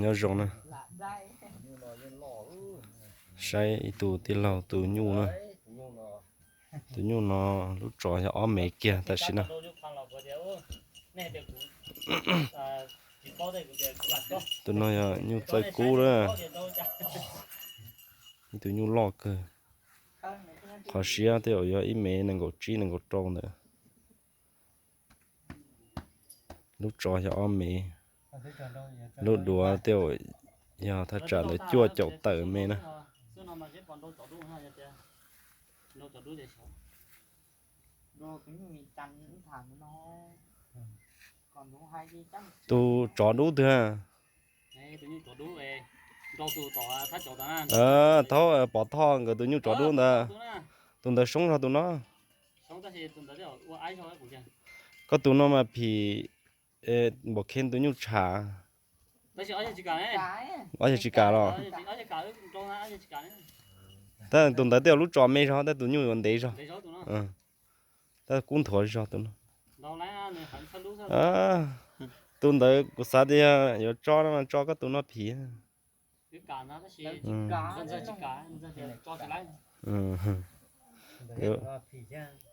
Nyob zoo na, saib ib tug tij laug tu nyuj na. Tus nyuj no lub tsov yog ob mev kiag tam sim na. Tus no yog nyuj txawj kub na. Ib tug nyuj loj kawg. Qhov siab tej zaum yog ib mev nees nkaum tsib nees nkaum rau ntawd. Lub tsov yog ob mev. Lub duav tej zaum yog thaj tsam ntawd cuaj caum tawm mev na. Tus tsov dub twg? Thaub Pov Thoj nkawd tus nyuj tsov dub ntawd. Tus ntawd soob zog tus no. Koj tus no mas phim npaum kheej tus nyuj tshav. Ob yog tsis kam los? Tab tus ntawd tej zaum lub tsov me zog tab tus nyuj yuav ntev zog. Tab kub nthuav zog tus no. Tus ntawd kuv xav tias yuav tso no mas tso koj tus no phim.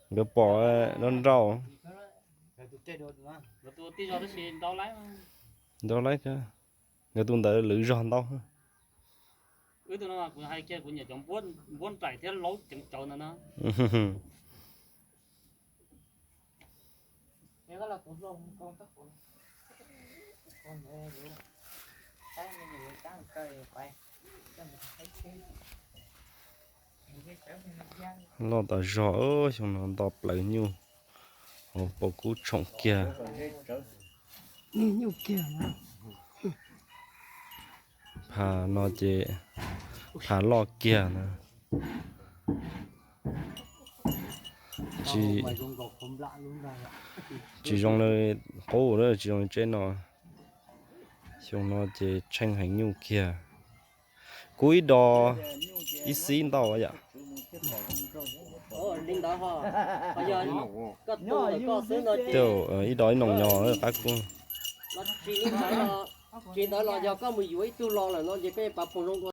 Nkawd pom nrau nrau. Nrau laib, nkawd tus ntawd lwv zog ntau. Loj tas zog, xyoo no nto plaws nyuj hauv paus kub tshoom kiag. Phaj no ces phaj loj kiag na. Tsis zoo li qub, tsis zoo li tsev no. Xyoo no ces tsheej heev nyuj kiag. Kub ib do ib xib ntau yom. Tej zaum ib do ib noos nyo qab kub. Tsis ntawd los yog koj mus yuav ib tug los lawm no ces koj yeej pav phoom zoo dua.